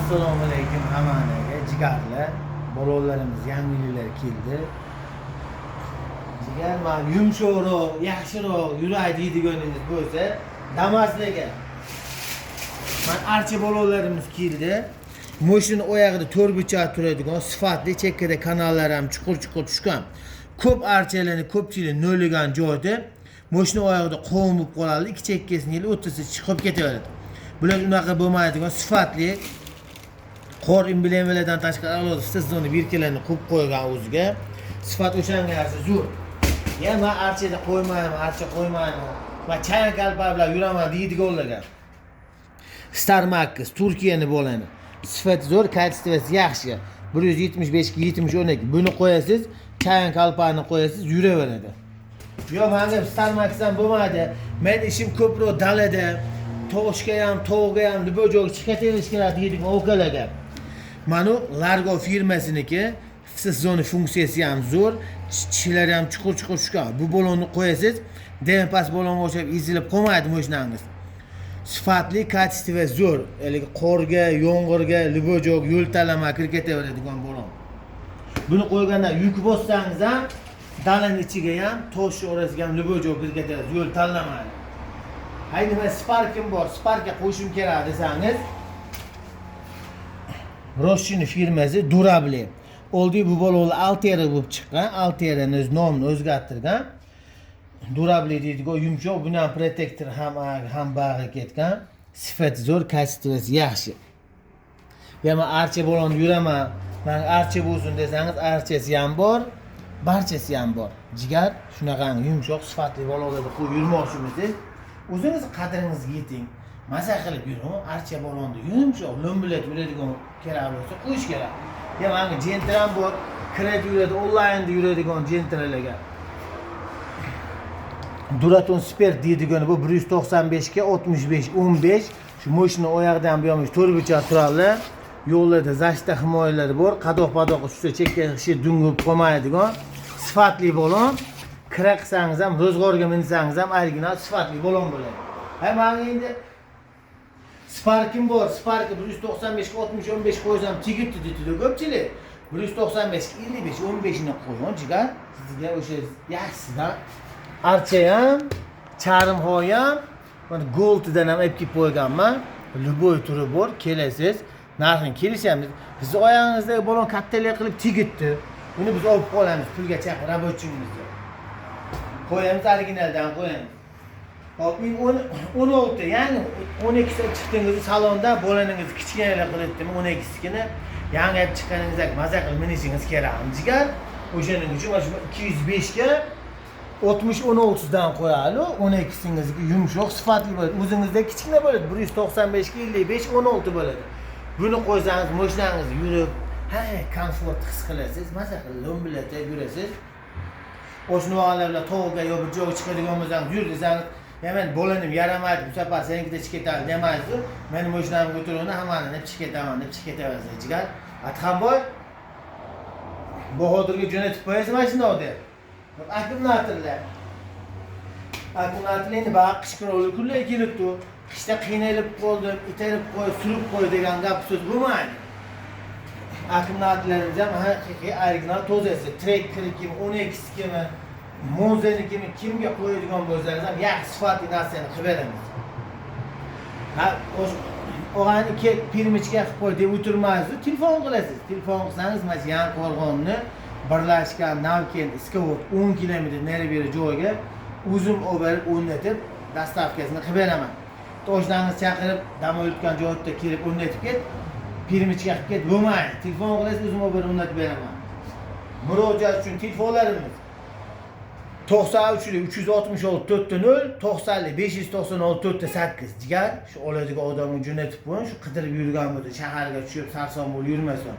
Assalomu alaykum hammanglarga, jigarlar. Bolalarimiz yangiliklar keldi. Jigar, man yumshoqroq, yaxshiroq yuray deydiganingiz bo'lsa, Damaslarga. Man archa bolalarimiz keldi. Moshina oyog'ida to'rtburchak turadigan, sifatli, chekkada kanallar ham chuqur-chuqur tushgan. Ko'p archalarni ko'pchilik no'ligan joyda moshina oyog'ida qovun bo'lib qoladi, ikki chekkasini o'ttasi chiqib ketaveradi. Bular unaqa bo'lmaydigan sifatli qor emblemalardan tashqari alohida sezonni бирка larni qo'yib qo'ygan o'ziga. Sifat o'shanga yarasha zo'r. Ya man archada qo'ymayman, archa qo'ymayman. Man chayan kalpa bilan yuraman deydiganlarga. Star Max Turkiyani bolani. Sifati zo'r, качество si yaxshi. 175 ga 70 12. Buni qo'yasiz, chayan kalpani qo'yasiz, yuraveradi. Yo, manga Star Max ham bo'lmaydi. Men ishim ko'proq dalada, toshga ham, tog'ga ham, любой joyga chiqib ketarish kerak deydigan okalarga. Mana Largo firmasiniki sezon funksiyasi ham zo'r, tishlari ham chuqur-chuqur tushgan. Bu balonni qo'yasiz, dempas balonga o'xshab ezilib qolmaydi mashinangiz. Sifatli, качество zo'r. Haligi qorga, yomg'irga, любой joyga yo'l tanlamay kirib ketaveradigan balon. Buni qo'yganda yuk bossangiz ham dalani ichiga ham, tosh orasiga ham, любой joyga kirib ketaverasiz, yo'l tanlamaydi. Hay, nima Sparkim bor, Sparkka qo'yishim kerak desangiz, Roshini firmasi Durable. Oldi bu balonlar Altera bo'lib chiqqan. Alterani o'z nomini o'zgartirgan. Durable deydigan yumshoq, buni ham protektor ham ham bag'i ketgan. Sifati zo'r, качество si yaxshi. Ya man archa balonda yuraman, man archa bo'lsin desangiz, archasi ham bor, barchasi ham bor. Jigar, shunaqangi yumshoq, sifatli balonlarda qo'yib yurmoqchimisiz? O'zingiz qadringizga yeting. Maza qilib yuring, archa balonda yumshoq lo'mbillatib yuradigan kerak bo'lsa qo'yish kerak. Ya manga Gentra ham bor, kiradi yuradi, onlaynda yuradigan Gentralarga. Duraton Spert deydigani bu 195 ga 65 15. Shu moshina oyog'idan bu yoqqa to'rtburchak turadi. Yo'llarda защита himoyalari bor. Qadoq padoq tushsa chekka shi dungib qolmaydigan sifatli balon. Kira qilsangiz ham, ro'zg'orga minsangiz ham original sifatli balon bo'ladi. Ha, manga endi Sparkim bor. Sparki 195 ga 60 15 qo'ysam tegibdi deydi ko'pchilik. 195 ga 55 15 ni qo'ying, jigar. Sizga o'sha yaxshisidan archa ham, charmhoy ham, mana Golddan ham olib kelib qo'yganman. Любой turi bor, kelasiz, narxini kelishamiz. Sizni oyog'ingizdagi balon kattalik qilib tegibdi. Buni biz olib qolamiz pulga chaqib рабочий mizni. Qo'yamiz, originaldan qo'yamiz. Hop, men 16, ya'ni 12 ta chiqdingiz salonda, bolaningiz kichkinalar qilyaptimi 12sikini yangi olib chiqqaningizda maza qilib minishingiz kerak, jigar. O'shaning uchun mana shu 205 ga 60 16 dan qo'yali, 12singizniki yumshoq, sifatli bo'ladi. O'zingizda kichkina bo'ladi, 195 ga 55 16 bo'ladi. Buni qo'ysangiz mashinangiz yurib, ha, komfort his qilasiz, maza qilib lo'mbillatib yurasiz. Qo'shnilar bilan tog'ga yo bir joyga chiqadigan bo'lsangiz, yur desangiz, ya men bolanim yaramaydi, bu safar senikida chiqib ketadi demaysiz. Meni mashinamga o'tiraman, hammani deb chiqib ketaman deb chiqib ketaverasiz, jigar. Adhamboy Bahodirga jo'natib qo'yasiz mana shundoq deb. Akkumulyatorlar. Akkumulyatorlar endi baqa qish qirolli kunlar kelibdi. Qishda qiynalib qoldim, itarib qo'y, surib qo'y degan gap so'z bo'lmaydi. Akkumulyatorlarimiz ham haqiqiy original tozasi. Trekkerniki, 12sikimi, Monzanikimi kimga qo'yadigan bo'lsangiz ham yaxshi sifatli narsani qilib beramiz. Ha, og'ani kel, перемычка qilib qo'y deb o'tirmaysiz, telefon qilasiz. Telefon qilsangiz, mana shu Yangiqo'rg'onni birlashgan Navkent Iskovod 10 kilometr nari beri joyga o'zim olib borib o'rnatib, доставка sini qilib beraman. Toshnangiz chaqirib, dam olayotgan joyda kelib o'rnatib ket, перемычка qilib ket bo'lmaydi. Telefon qilasiz, o'zim olib borib o'rnatib beraman. Murojaat uchun telefonlarimiz: 93 366 4 0, 90 596 4 8. Jigar, shu oladigan odamga jo'natib qo'ying, shu qidirib yurgan bo'lsa, shaharga tushib sarson bo'lib yurmasin.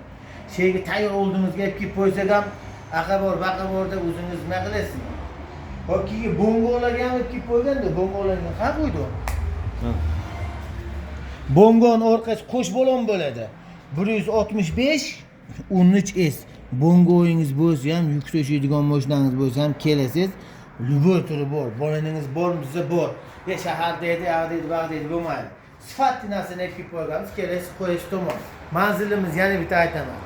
Sheyga tayyor oldingizga olib kelib qo'ysak ham, aqa bor, baqa bor deb o'zingiz nima qilasiz? Hop, keyin bongolarga ham olib kelib qo'yganda, bongolarga ha qo'ydi. Bongoni orqasi qo'sh balon bo'ladi. 165 13 S. Bongoyingiz bo'lsa ham, yuk tashiydigan mashinangiz bo'lsa ham kelasiz. Любой turi bor. Bolaningiz bormi desa bor. Ya shaharda edi, yoqda edi, bag'da edi bo'lmaydi. Sifatli narsani olib kelib qo'yganmiz, kelasiz, qo'yasiz, tamom. Manzilimiz, yana bitta aytaman,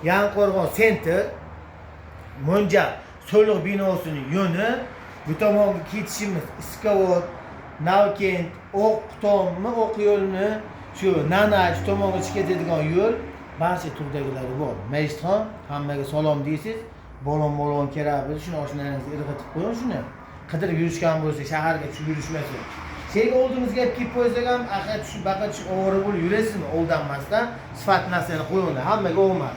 Yangiqo'rg'on center, Mo'njal soliq binosini yo'ni. Bu tomonga ketishimiz Iskavod, Navkent, Oq tommi, Oq yo'lni, shu Nana, shu tomonga chiqib ketadigan yo'l, barcha turdagilari bor. Majidxon, hammaga salom deysiz. Balon balon kerak bo'lsa, shuni oshnalaringizga irg'itib qo'ying, shuni qidirib yurishgan bo'lsa, shaharga tushib yurishmasin. She'rga oldingizga olib kelib qo'ysak ham, aqa tushib, baqa tushib, ovora bo'lib yurasizmi? Aldanmasdan sifatli narsani qo'yinglar. Hammaga omad.